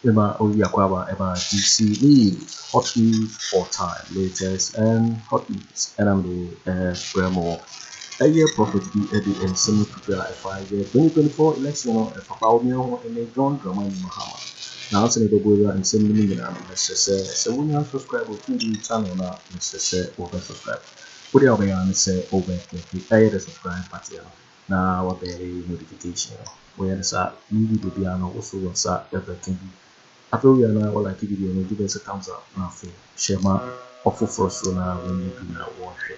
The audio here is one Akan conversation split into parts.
Ema Owi Akwaaba ɛba GC News, hot news all time, latest and hot news. Ɛna mede ɛbrɛ mo. Ɛyɛ prophet bi ɛde nsɛm ato dwa a ɛfa ɛyɛ 2024 election no, ɛfa Bawumia ho ɛne John Dramani Mahama. Na ansa na yɛbɛbɔ wura nsɛm no mu nyinaa no, mɛsrɛ sɛ wonya subscribe to the channel no a, mɛsrɛ sɛ wobɛ subscribe. Wode a wobɛyɛ ara ne sɛ wobɛ click ɛyɛ the subscribe button no na wabɛyɛ notification no. Woyɛ no saa, ne video biara no, wo so wo nsa ɛbɛka bi. Afei wowie a na walike video no, give us a thumbs up, na afei hyɛ ma ɔfoforɔ so na wɔnyɛ bi na wɔnhwɛ.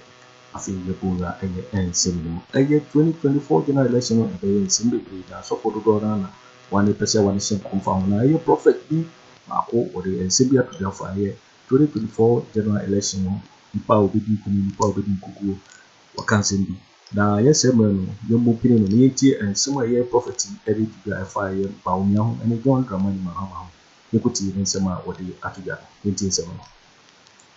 Afei yɛbɔ wura ɛyɛ nsɛm no mu. Ɛyɛ 2024 general election no, ɛbɛyɛ nsɛm bebree na asɔfo dodoɔ no na wɔne pɛ sɛ wɔne hyɛ nkɔm fa ho, na ɛyɛ prophet bi baako wɔde nsɛm bi ato dwa fa ɛyɛ 2024 general election no, nipa a obɛdi nkunim, nipa a obɛdi nkuguo. Wɔka nsɛm bi na yɛsɛ mmerɛ no yɛmmɔ pini no na yɛntie nsɛm a ɛyɛ prophet yi ɛde to dwa ɛfa ɛyɛ Bawumia ho ɛne John Dramani Mahama ho. Yɛkɔtie ne nsɛm a wɔde ato dwa no, yɛntie nsɛm no.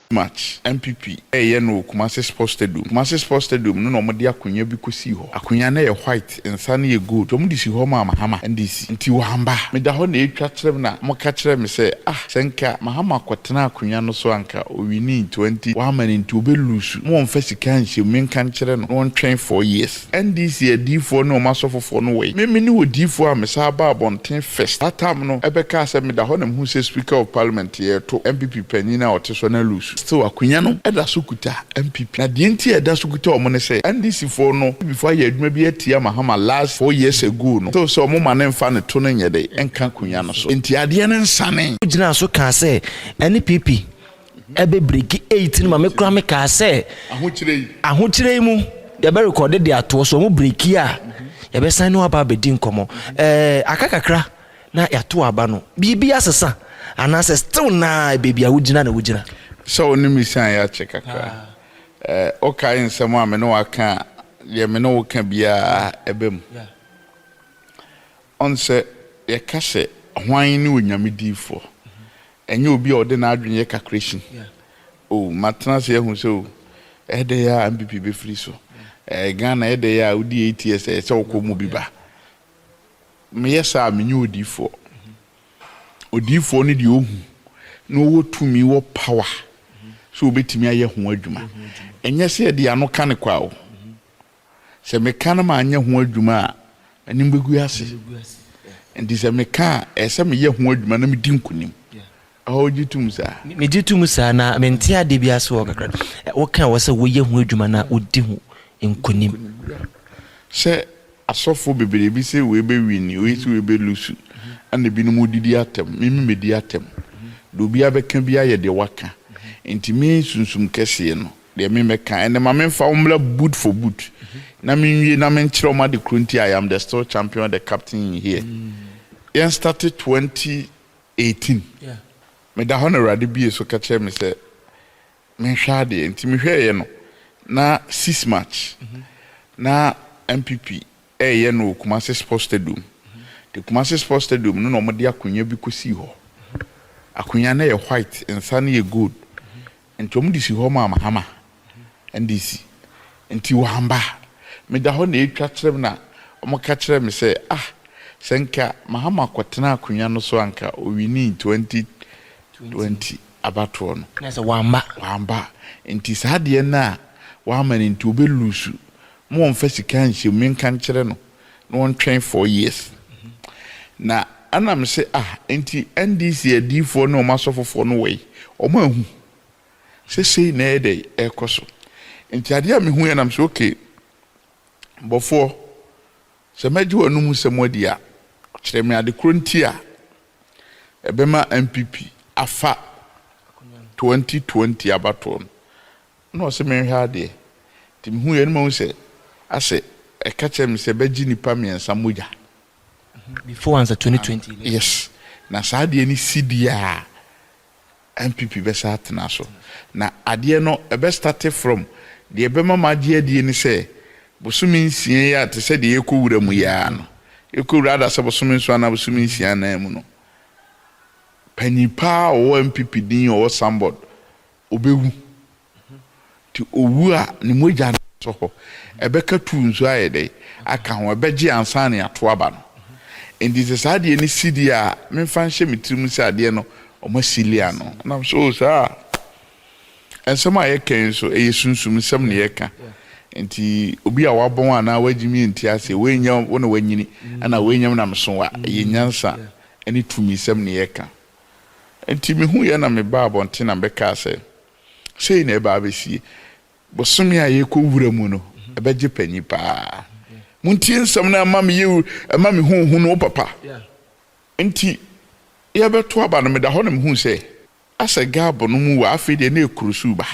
Match NPP ɛyɛ no wɔ Kumasi Sports Stadium. Kumasi Sports Stadium no na wɔde akonnwa bi kɔsii hɔ. Akonnwa no yɛ white, nsa no yɛ gold. Wɔn de si hɔ maa Mahama NDC. Nti wamba. Meda hɔ na etwa kyerɛ me na wɔka kyerɛ me sɛ, ah, sɛ nka Mahama kɔtena akonnwa no so anka owin 20 wama no, nti obɛlose. Mo wɔmfa sika nhyɛ mu, menka nkyerɛ no na wɔntwɛn 4 years. NDC adiifoɔ ne wɔn asɔfofoɔ no wɔ yi. Mímí ne odiifoɔ a mesa aba abɔnten first. That time no ɛbɛka sɛ meda hɔ na mehu sɛ Speaker of Parliament yɛto NPP panyin a ɔte so na lose. Still akonnwa no ɛda so kuta NPP. Na deɛ nti a ɛda so kuta wɔn ne sɛ NDC foɔ no before ayɛ adwuma bi atia Mahama last 4 years ago no, still sɛ wɔn ma ne nfa ne to no nyɛ de ɛnka akonnwa no so. Nti adeɛ no nsane. Gyina so kaa sɛ NPP ɛbɛ break eight no ma me kora me kaa sɛ ahokyere yi. Ahokyere yi mu yɛbɛ record de atoɔ so ɔmo break a yɛbɛsan ne waba abɛdi nkɔmmɔ. Aka kakra na yɛato aba no, biribi asesa anaasɛ still naa baabi a wogyina na wogyina? Sɛ wo ne me sian yɛ akyɛ kakra, wokae nsɛm a me ne waka a, deɛ me ne wo ka biara ɛbɛ mu. Ɔn sɛ yɛka sɛ hwan ne Onyame diifoɔ, ɛnyɛ obi a ɔde n'adwene yɛ calculation o. Matena se ahu sɛ o ɛdɛ yɛ a NPP bɛfiri so. Ghana ɛdɛ yɛ a wodi 8 years, ɛyɛ sɛ wokɔ mu bi ba. Meyɛ saa a, menyɛ odiifoɔ. Odiifoɔ no deɛ, ohu na ɔwɔ tumi, wɔ power sɛ obɛtumi ayɛ ho adwuma. Ɛnyɛ sɛ yɛde ano ka ne kwa o. Sɛ meka no ma anyɛ ho adwuma a, anim bɛgu ase. Nti sɛ meka a, ɛyɛ sɛ meyɛ ho adwuma na medi nkonim. Ɛhɔ wogye tom saa? Megye tom saa na mente ade bi ase wɔ kakra. Woka wɔ sɛ woyɛ ho adwuma na wodi ho nkonim. Sɛ asɔfoɔ bebree bi sɛ wei bɛ win, wei sɛ wei bɛ lose, ɛna ebinom didi atɛm, mimi medi atɛm de, obiara bɛka bi ayɛ deɛ waka. Nti me sunsum kɛseɛ no deɛ, me mɛka ɛnɛ ma memfa wo mmra boot for boot na menwie na menkyerɛ ɔmo ade kuro. Nti I am the still champion, the captain in here. Yɛn start 2018, meda hɔ na Awurade bie so ka kyerɛ me sɛ menhwɛ adeɛ. Nti mehwɛeɛ no na 6 March na NPP ɛyɛ no wɔ Kumasi Sports Stadium. The Kumasi Sports Stadium no na wɔde akonnwa bi kɔsii hɔ. Akonnwa no yɛ white, nsa no yɛ gold. Nti wɔn de si hɔ maa Mahama NDC. Nti wamba. Meda hɔ na etwa kyerɛ me na wɔka kyerɛ me sɛ, ah, sɛ nka Mahama kɔtena akonnwa no so anka owin 2020 abatoɔ no. Na sɛ wamba. Wamba. Nti saa adeɛ no a wama no, nti obɛlose. Mo wɔmfa sika nhyɛ mu, menka nkyerɛ no na wɔntwɛn 4 years. Na ɛnam sɛ, ah, nti NDC adiifoɔ ne wɔn asɔfofoɔ no wɔ yi, wɔn ahu sɛ sei na ɛyɛ dɛ ɛrekɔ so. Nti adeɛ a mehu yɛ nam sɛ, okay, bɔfoɔ, sɛ mɛgye wɔn anum sɛm adi a, kyerɛ me ade koro nti a ɛbɛma NPP afa 2020 abatoɔ no. Na ɔsɛ menhwɛ adeɛ. Nti mehu yɛ no, mahu sɛ asɛ ɛka kyerɛ me sɛ bɛgye nipa mmiɛnsa mogya. Before ansa 2020? Yes. Na saa adeɛ no si deɛ a, NPP bɛsa atena so. Na adeɛ no ɛbɛ start from deɛ ɛbɛma ma agye adie ne sɛ bosome 6 yi a, te sɛ deɛ yɛkɔ wura mu yi ara no, yɛkɔ wura ada sɛ bosome 7 anaa bosome 6 nan mu no, panyin paa a ɔwɔ NPP din a ɔwɔ signboard obɛwu. Nti owu a, ne mogya no sɔ hɔ, ɛbɛka tu nso ayɛ dɛ aka ho, ɛbɛgye ansa ne ato aba no. Enti sɛ saa adeɛ no si deɛ a, memfa nhyɛ me tirim sɛ adeɛ no, wɔasili ano. Na mesɛ, oh, saa a. Nsɛm a yɛka yi nso, ɛyɛ sunsum nsɛm na yɛka. Enti obi a wabɔn anaa wagyimi nte aseɛ, wei nyɛ wo na wanyini, ɛna wei nyɛ me na meso wa. Ɛyɛ nyansa ne tumisɛm na yɛka. Enti mehuiɛ na mebaa abɔnten na mebɛkaa sɛ, sei na ɛbaa bɛsie. Bosome a yɛrekɔ wura mu no, ɛbɛgye panyin paa. Montie nsɛm no a ɛma meyɛ ɛma me hu hu no, wo papa. Nti yɛbɛto aba no, meda hɔ na mehuu sɛ asɛ Gabo no mu wɔ afei deɛ na ɛkurusu ba.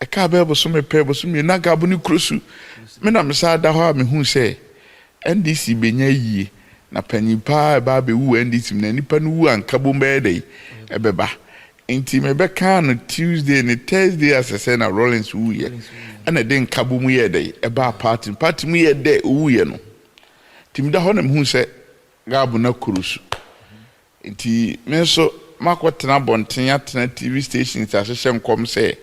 Ɛkaa bɛyɛ bosome pɛ, bosome mmienu na Gabo no kurusu. Me na mesan da hɔ a mehuu sɛ NDC bɛnya ayie na panyin paa a ɛba abɛwu wɔ NDC mu na nipa no wu a nkabom bɛyɛ dɛn? Ɛbɛba. Nti mebɛkaa no Tuesday ne Thursday asɛsɛ na Rawlings wuiɛ ɛna ɛde nkabom yɛɛ dɛn? Ɛbaa party mu. Party mu yɛɛ dɛ ɔwuiɛ no. Nti meda hɔ na mehuu sɛ Gabo no akuru su. Nti me nso makɔtena abɔnten atena TV stations ahyehyɛ nkɔm sɛ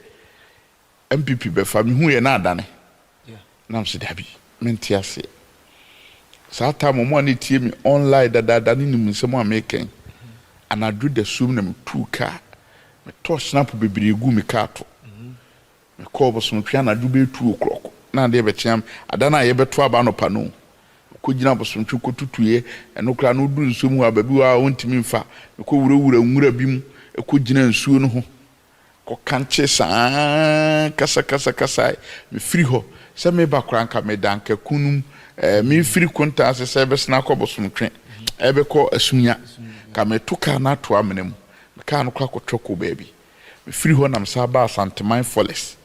NPP bɛfa. Mehuiɛ na adane. Na mese dabi, mente aseɛ. Saa time wɔn a na ɛtie me online dadaada no nim nsɛm a meka yi. Anadwo dasuom na metuu kaa. Metɔɔ snap bebree guu me kaa to. Mekɔɔ Bosomtwe anadwo bɛyɛ 2 o'clock na adeɛ bɛkyea me. Ada no a yɛbɛto aba anɔpa no, mekɔgyina Bosomtwe kɔtutuiɛ. Ɛno koraa no woduru nsuo mu hɔ a, baabi wɔ hɔ a wontumi mfa. Mekɔwurawura nwura bi mu kɔgyina nsuo no ho. Kɔkankye saa kasakasakasae. Mefiri hɔ sɛ meba koraa nka meda nkaku no mu. Ɛɛ mefiri Konta ase sɛ ɛbɛsene akɔ Bosomtwe, ɛbɛkɔ Asunya. Nka meto kaa no ato amena mu. Me kaa no koraa kɔtwɛ kɔɔ baabi. Mefiri hɔ na mesan baa Asanteman Forest.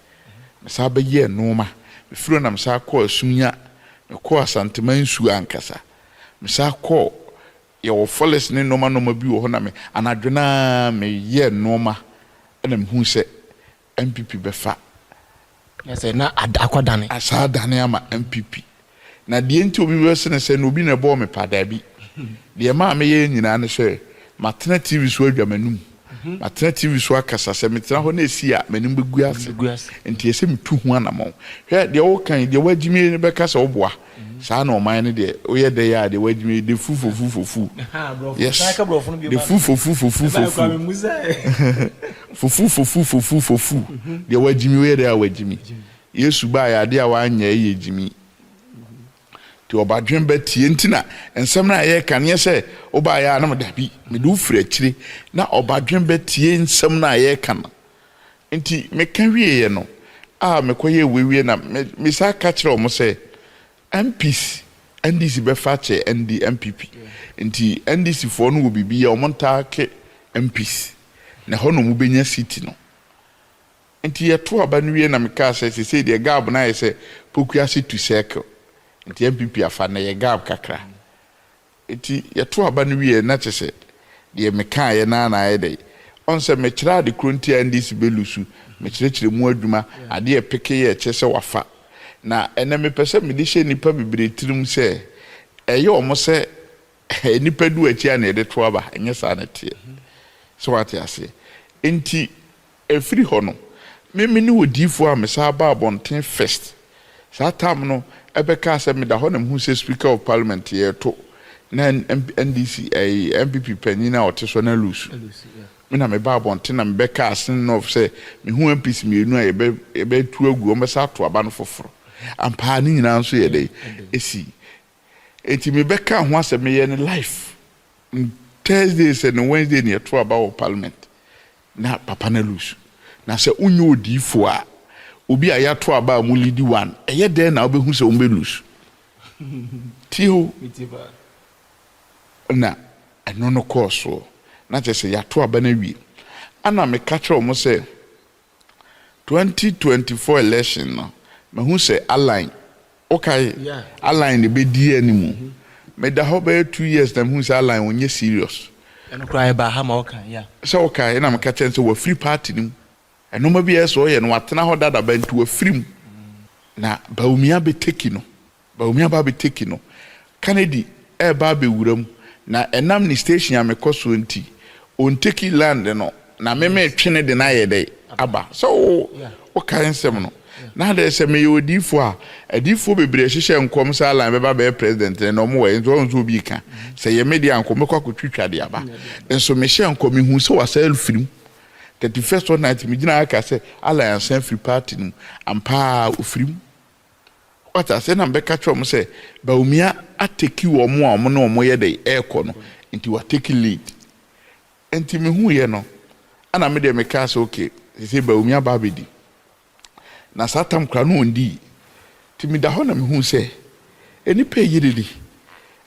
Mesan bɛyɛɛ nnoɔma. Mefiri hɔ na mesan kɔɔ Asunya. Mekɔɔ Asanteman nsuo ankasa. Mesan kɔɔ yɛwɔ forest ne nnoɔma nnoɔma bi wɔ hɔ na me anadwo no ara meyɛɛ nnoɔma ɛna mehuu sɛ NPP bɛfa. Na sɛ na akɔdane. Asaa dane ama NPP. Na deɛ nti obi bɛse ne sɛ na obi na ɛbɔɔ me pa, daabi. Deɛ ɛmaa meyɛɛ nyinaa ne sɛ matena TV so adwa m'anum. Matena TV so akasa, sɛ metena hɔ na ɛsi a m'anim bɛgu ase. Nti ɛsɛ metu ho anammɔn. Hwɛ deɛ woka yi, deɛ woagyimie no bɛka sɛ woboa. Saa na ɔman no deɛ woyɛ dɛ yɛ a deɛ woagyimie the fu for fu for fu. Yes. The fu for fu for fu for fu. Fufu for fu for fu for fu. Deɛ woagyimi woyɛ dɛ a woagyimi. Yesu baeɛ adeɛ a wanyɛ yɛ gyimi. Nti ɔbadwen ba tie nti na nsɛm no a yɛreka no nyɛ sɛ wobaeɛ a na dabi mede wo firi akyire na ɔbadwen ba tie nsɛm no a yɛreka no. Nti meka wieɛ no a mekɔyɛɛ wei wie na mesan ka kyerɛ wɔn sɛ MPs NDC bɛfa akyɛ ND NPP nti NDC foɔ no wɔ biribi yɛ wɔn ntaa ke MPs na ɛhɔ na wɔn bɛnya seat no. Nti yɛto aba no wie na mekaa sɛ sesei deɛ gap no ayɛ sɛ Pokuase to circle nti NPP afa na ɛyɛ gap kakra. Nti yɛto aba no wie na kyerɛ sɛ deɛ mekaeɛ naa na ayɛ dɛ. Ɔn sɛ mekyerɛ ade koro nti a NDC bɛlose, mekyerɛkyerɛ mu adwuma, adeɛ ɛpeke yɛ ɛkyerɛ sɛ wafa. Na ɛnɛ mepɛ sɛ mede hyɛ nnipa bebree tirim sɛ ɛyɛ wɔn sɛ nnipa du akyi a na yɛde to aba, ɛnyɛ saa na ɛteɛ. Sɛ wate aseɛ. Nti ɛfiri hɔ no, me me ne odiyifoɔ a mesan baa abɔnten first. Saa time no ɛbɛkaa sɛ meda hɔ na mehu sɛ Speaker of Parliament yɛreto na NDC ɛyi NPP panyin a ɔte so na lose. Me na meba abɔnten na mebɛka Assin North sɛ mehu MPs mmienu a yɛbɛ yɛbɛtu agu wɔn bɛsa ato aba no foforɔ. Ampa ne nyinaa nso yɛ dɛ esi. Enti mebɛka ho asɛm meyɛ no live Thursday sɛ ne Wednesday ne yɛto aba wɔ Parliament na papa no lose. Na sɛ wonyɛ odiyifoɔ a obi a yɛato aba a mo lead one ɛyɛ dɛn na wobɛhu sɛ wɔn bɛ lose. Tie o. Na ɛno no kɔɔ soɔ na kyerɛ sɛ yɛato aba no awie. Ana meka kyerɛ wɔn sɛ 2024 election no mahu sɛ Alan wokae Alan ne bɛdi animu. Meda hɔ bɛyɛ 2 years na mehu sɛ Alan ɔnyɛ serious. Ɛno koraa ɛbaa ha ma woka ya. Sɛ wokae na meka kyerɛ no sɛ wafiri party no mu. Ɛnoma bi a ɛsɛ ɔyɛ no watena hɔ dada ba nti wafiri mu. Na Bawumia bɛteki no. Bawumia ba bɛteki no. Kennedy ɛreba abɛwura mu. Na ɛnam ne station a mekɔ soɔ nti, ɔnteki land no na me metwe ne de no ayɛ dɛ aba. Sɛ wo wokae nsɛm no. Na adɛn sɛ meyɛ odiyifoɔ a, adiyifoɔ bebree hyehyɛ nkɔm sɛ Alan bɛba abɛyɛ president no, ɛnnɛ wɔn wɔ he? Nso woahu sɛ obi reka? Sɛ ɛyɛ me deɛ a, anka wɔbɛkɔ akɔtwitwa de aba. Nso mehyɛɛ nkɔm, mehuu sɛ wɔasan afiri mu. 31st night, megyinaa ha kaa sɛ Alan asan afiri party no mu. Ampa ara, ɔfiri mu. Wate aseɛ? Ɛna mebɛka kyerɛ wɔn sɛ Bawumia ateki wɔn a wɔne wɔn yɛ dɛn ɛrekɔ no, nti wateki lead. Nti mehuiɛ no, ɛna me deɛ mekaa sɛ okay, seesei Bawumia aba abɛdi. Na saa tam koraa na ɔndii. Nti meda hɔ na mehuu sɛ nnipa reyi dede.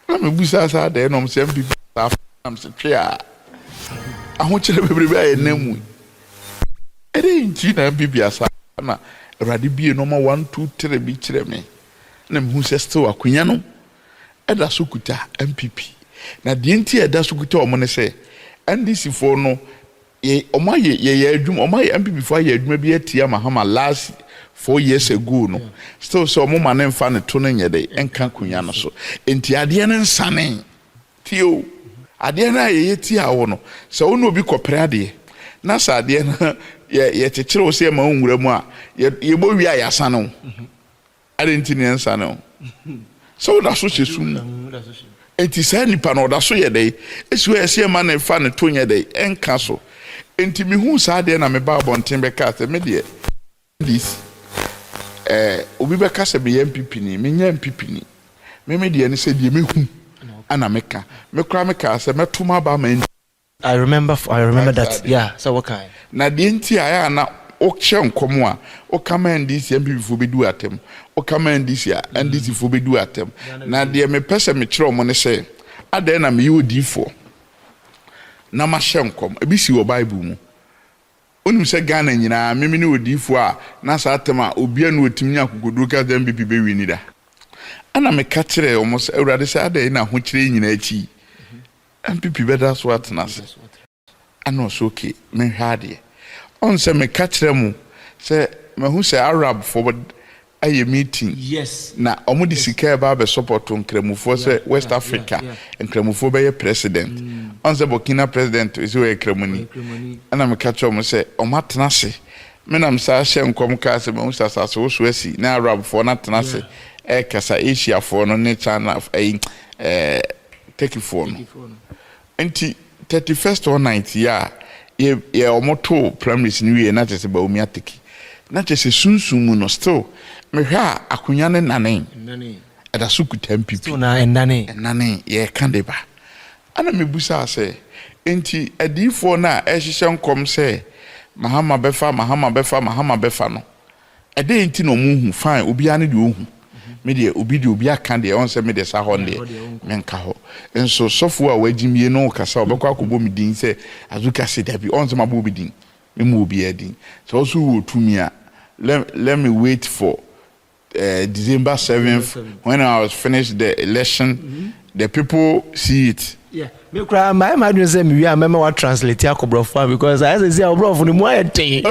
Ɛna mebusaa sɛ adɛn na wɔn sɛ NPP saa fa na mese tweaa. Ahokyerɛ bebrebe a yɛnam mu yi. Ɛdɛn nti na NPP asa na Awurade bue nɔɔma 1, 2, 3 bi kyerɛ me. Ɛna mehuu sɛ still akonya no ɛda so kuta NPP. Na deɛ nti a ɛda so kuta wɔn ne sɛ NDC foɔ no Yɛ ɔmo ayɛ yɛyɛ adwuma ɔmo ayɛ NPP foɔ ayɛ adwuma bi atia Mahama last 4 years ago no, still sɛ ɔmo ma ne nfa ne to no nyɛ dɛ nka akonwa no so, nti adeɛ no nsane. Tie o, adeɛ no a yɛyɛ tia wo no, sɛ wo ne obi kɔpere adeɛ na sɛ adeɛ no yɛ yɛkyekyere wo sɛ yɛma wo nwura mu a, yɛ yɛbɔ wie a, yɛasane wo. Adɛn nti na ɛnsane wo sɛ woda so hyɛ sum mu? Enti saa nipa no, ɔda so yɛ dɛn? Esi hɔ a ɛsɛ yɛma no fa ne to nyɛ dɛn? Ɛnka so. Enti mihuu saa adeɛ na mebaa abɔnten bɛkaa sɛ, me deɛ, NDC, eh, obi bɛka sɛ meyɛ NPP ni, menyɛ NPP ni. Me me deɛ ne sɛ deɛ mehu na meka. Me koraa mekaa sɛ mɛto m'aba ama NDC. I remember that, yeah, sɛ wɔkae. Na deɛ nti a ɛyɛ a na wohyɛ nkɔm a woka ma NDC, NPP foɔ bɛdi wo atɛm, woka ma NDC a, NDC foɔ bɛdi wo atɛm. Na deɛ mepɛ sɛ mekyerɛ wɔn ne sɛ, adɛn na meyɛ odiyifoɔ na mahyɛ nkɔm? Ebi si wɔ Bible mu. Wonim sɛ Ghana nyinaa, me mene odiyifoɔ a na saa atɛm a obiara nni hɔ a ɔtumi nya akokoɔduro ka sɛ NPP bɛwini da. Ɛna meka kyerɛɛ wɔn sɛ, Awurade, sɛ adɛn na ahokyerɛ yi nyinaa akyi yi, NPP bɛda so atena ase? Ɛna ɔsɛ okay, menhwɛ adeɛ. Ɔn sɛ meka kyerɛ mo sɛ mahu sɛ Arab foɔ ayɛ meeting na ɔmo de sika ɛba abɛ support nkramofoɔ sɛ West Africa nkramofoɔ bɛyɛ president. Ɔn sɛ Burkina president ɛsɛ ɔyɛ kramoni. Ɛna meka kyerɛ ɔmo sɛ ɔmo atena ase. Me na mesan hyɛ nkɔm kaa sɛ mahu sɛ asase woso asi na Arab foɔ no atena ase ɛɛkasa Asia foɔ no ne China ɛyi ɛɛ Turkey foɔ no. Nti 31st all night yi a yɛ yɛ ɔmo too primaries no wie na kyerɛ sɛ Bawumia take, na kyerɛ sɛ sunsum mu no, still mehwɛ a akonwa no nane, ɛda so kuta NPP. Still na ɛnane. Ɛnane, yɛka de ba. Ɛna mebusaa sɛ, nti adiyifoɔ no a ɛhyehyɛ nkɔm sɛ Mahama bɛfa, Mahama bɛfa, Mahama bɛfa no, ɛdɛn nti na ɔmo hu? Fine, obiara ne deɛ ohu. Me deɛ, obi deɛ obi aka deɛ ɔn sɛ me deɛ saa hɔ no deɛ menka hɔ. Nso sɔfoɔ a wagyimie no kasa, ɔbɛkɔ akɔbɔ me din sɛ Azuka se dabi, ɔn sɛ mabɔ obi din. Memmɔ obiara din. Sɛ wo so wowɔ tumi a, let me wait for December 7th when I was finished the election, the people see it. Yeah. Me koraa mayɛ m'adwene sɛ mewie a mɛma wa translate akɔ borɔfo a, because ayɛ sɛ si a borɔfo no mu ayɛ den,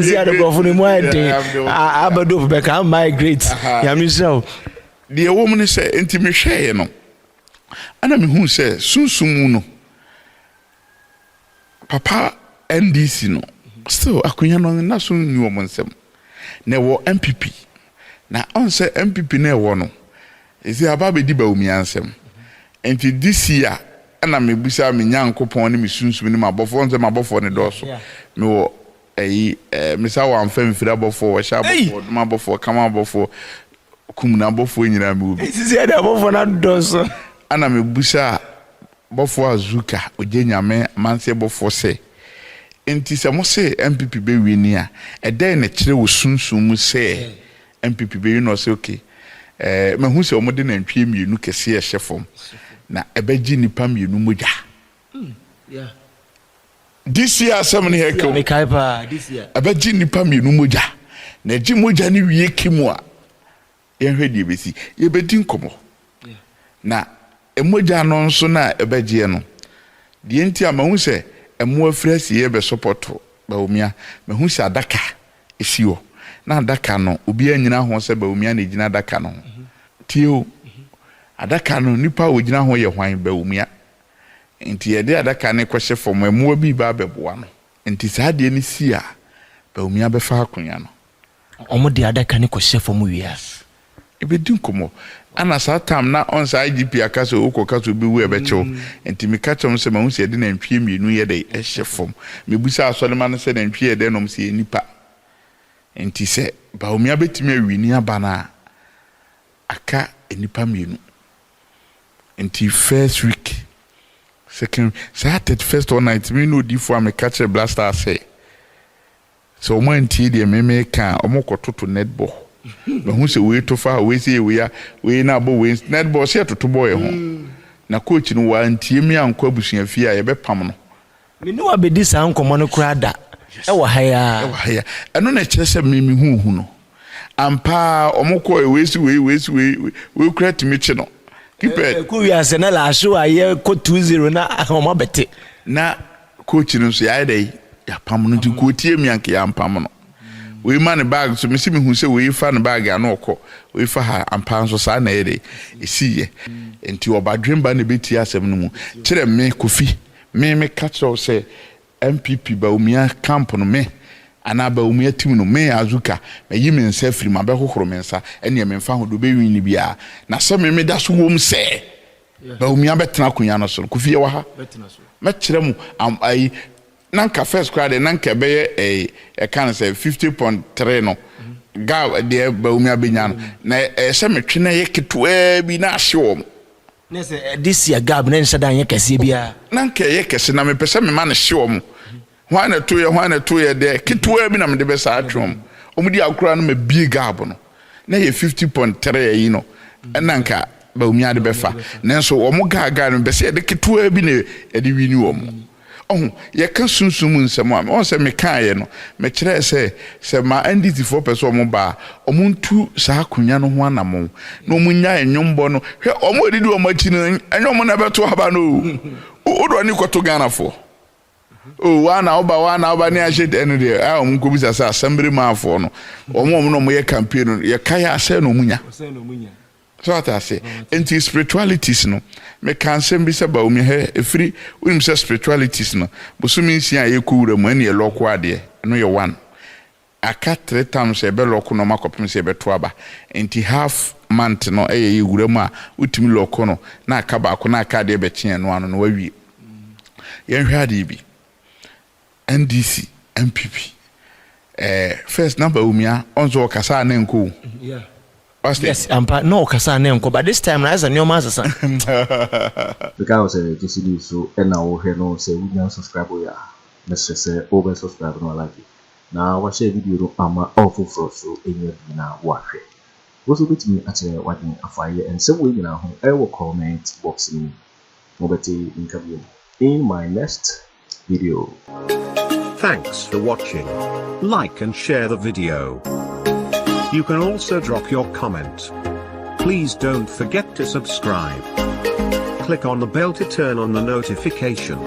si a borɔfo no mu ayɛ den abɛdofo bɛka ama ayɛ great. Nyame nhyira wo. Deɛ ɛwɔ mu ne sɛ, nti mehwɛeɛ no, ɛna mehuu sɛ sunsum mu no, papa NDC no still akonnwa no nna so nni wɔn nsam, na ɛwɔ NPP. Na ɔn sɛ NPP no ɛwɔ no ɛsɛ aba abɛdi Bawumia nsam. Nti this year ɛna mebusa me Nyankopɔn ne me sunsum ne m'abɔfoɔ. Ɔn sɛ m'abɔfoɔ ne dɔɔso. Mewɔ ɛyi mesa wɔamfa mfiri abɔfoɔ, wɔhyɛ abɔfoɔ, dom abɔfoɔ, kama abɔfoɔ, kum na abɔfoɔ nyinaa mewɔ bi. Sisi ɛde abɔfoɔ no adɔɔso. Ɛna mebusa bɔfoɔ Azuka, ogye Nyame amanseɛ bɔfoɔ sɛ, nti sɛ mo se NPP bɛwie ni a, ɛdɛn na ɛkyerɛ wɔ sunsum mu sɛ NPP bɛwie? Na ɔsɛ okay, mahu sɛ wɔde nantwie mmienu kɛseɛ ɛhyɛ fam na ɛbɛgye nnipa mmienu mogya. This year asɛm ne yɛ kew. Mekae paa this year. Ɛbɛgye nnipa mmienu mogya, na ɛgye mogya no wie ki mu a, yɛnhwɛ deɛ ɛbɛsi. Yɛbɛdi nkɔmmɔ na mogya no nso no a ɛbɛgyeɛ no, deɛ nti a mahu sɛ mmoa firi asieɛ bɛsɔpɔto Bawumia, mahu sɛ adaka ɛsi hɔ, na adaka no obiara nyina ho sɛ Bawumia na ɛgyina adaka no ho. Tie o, adaka no nipa a ɔgyina ho yɛ hwan? Bawumia. Nti yɛde adaka no kɔhyɛ fam, mmoa bi ba abɛboa no. Nti saa adeɛ no si a, Bawumia bɛfa akonnwa no. Ɔmo de adaka no kɔhyɛ fam wie a. Yɛbɛdi nkɔmmɔ. Ɛna saa time na ɔn sɛ IGP aka sɛ wokɔ ka sɛ obi wu a ɛbɛkye wo. Nti meka kyerɛ wɔn sɛ mahu sɛ yɛde nantwie mmienu yɛ dɛn ɛhyɛ fam. Mebisaa asɔremma no sɛ nantwie yɛ dɛn na wɔn sɛ ɛyɛ nipa. Nti sɛ Bawumia bɛtumi awini aba no a, aka nnipa mmienu. Nti first week, second week, saa 31st all night me ne odiyifoɔ a meka kyerɛ Black Stars sɛ, Sɛ wɔn antie deɛ me meka a, wɔn kɔ toto netball. Mahu sɛ wei to fa ha, wei sɛ yɛ wei a, wei na abɔ wei. Netball sɛ yɛtoto bɔ yɛ ho. Na coach no wantie me ankɔ abusua fie a, yɛbɛpam no. Me ne wo abɛdi saa nkɔmmɔ no koraa da, ɛwɔ ha yi ara. Ɛwɔ ha yi ara. Ɛno na ɛkyerɛ sɛ me mehu hu no. Ampa ara, wɔn kɔɛ, wei si wei, wei si wei, wei koraa tumi kye no. Keep it. Ɛkɔ wiase na last show a yɛkɔ 2-0 na wɔn abɛte. Na Coach no nso yɛayɛ dɛn? Yɛapam no nti nka ɔtie me anka yɛampam no. Wei ma ne bag so mese mehu sɛ wei fa ne bag a na ɔkɔ, wei fa ha ampa nso saa na ɛyɛ dɛn? Ɛsiiɛ. Nti ɔbadwemba na ɛbɛtie asɛm no mu. Kyerɛ me Kofi, me meka kyerɛ wo sɛ NPP Bawumia camp no me anaa Bawumia team no me Azuka mayi me nsa afiri mu abɛhohoro me nsa ɛneɛ memfa ho deɛ ɔbɛwin biara na sɛ me meda so wom sɛ Bawumia bɛtena akonwa no so no, Kofi yɛwɔ ha. Mɛkyerɛ mo am ayi na nka first koraa deɛ na nka ɛbɛyɛ ɛyi ɛka no sɛ 50.3 no ga deɛ Bawumia bɛnya no na ɛyɛ sɛ metwe na ɛyɛ ketewaa bi na ahye wɔn. Na sɛ this year gab na ɛnhyɛ da nyɛ kɛseɛ biara. Na nka ɛyɛ kɛse na mepɛ sɛ mema no hye wɔn. Hwan na ɛtoeɛ, hwan na ɛtoeɛ deɛ, ketewaa bi na mede bɛsa atwe wɔn. Wɔn di agorɔ a na mabue gab no. Na ɛyɛ 50.3 ayi no, ɛna nka Bawumia de bɛfa. Nanso wɔn gaagaa no, mepɛ sɛ yɛde ketewaa bi na yɛde wini wɔn. Ɔho, yɛka sunsum mu nsɛm a, ɔho sɛ mekaeɛ no, mekyerɛɛ sɛ, sɛ ma NDC foɔ pɛ sɛ wɔn ba a, wɔn ntu saa akonnwa no ho anamɔn, na wɔn nnyae nnwombɔ no. Hwɛ, wɔn a ɛdidi wɔn akyi no, ɛnyɛ wɔn na ɛbɛto aba no o. Wode w'ani kɔto Ghanafoɔ. Oh, waa na woba, waa na woba ne ahyɛ ɛno deɛ a wɔn nkɔbisa sɛ asɛmbere maafoɔ no wɔn wɔn na wɔyɛ campaign no yɛka yɛ asɛn na wɔn nya. So ate ase nti spiritualities no meka nsɛm bi sɛ Bawumia hɛ ɛfiri wonim sɛ spiritualities no bosome nsia a yɛkɔ wura mu ɛne yɛlɔko adeɛ ɛno yɛ one Aka tre times a yɛbɛ lɔko nɔɔma kɔpem sɛ yɛbɛto aba nti half month no yɛ yɛ wura mu a wotumi lɔko no na aka baako na aka adeɛ bɛkye ɛno ano no wawie. Yɛnhwɛ adeɛ bi NDC NPP eh first na Bawumia ɔnso ɔkasa a na ɛnkɔ o. Wate? Yes ampa na ɔkasa a na ɛnkɔ but this time no ayɛ sɛ nneɛma asesa. Mekae wo sɛ Gyesi News so na wohwɛ no sɛ wonya subscribe yɛ a mɛsrɛ sɛ wobɛ subscribe na wa like na wahyɛ video no ama ɔfoforɔ so anya bi na wahwɛ. Wo nso wobɛtumi akyerɛ w'adwene afa yɛ nsɛm wei nyinaa ho wɔ comment box no mu. Mobɛte nka bio in my next video. Thanks for watching. Like and share the video. You can also drop your comment. Please don't forget to subscribe. Click on the bell to turn on the notification.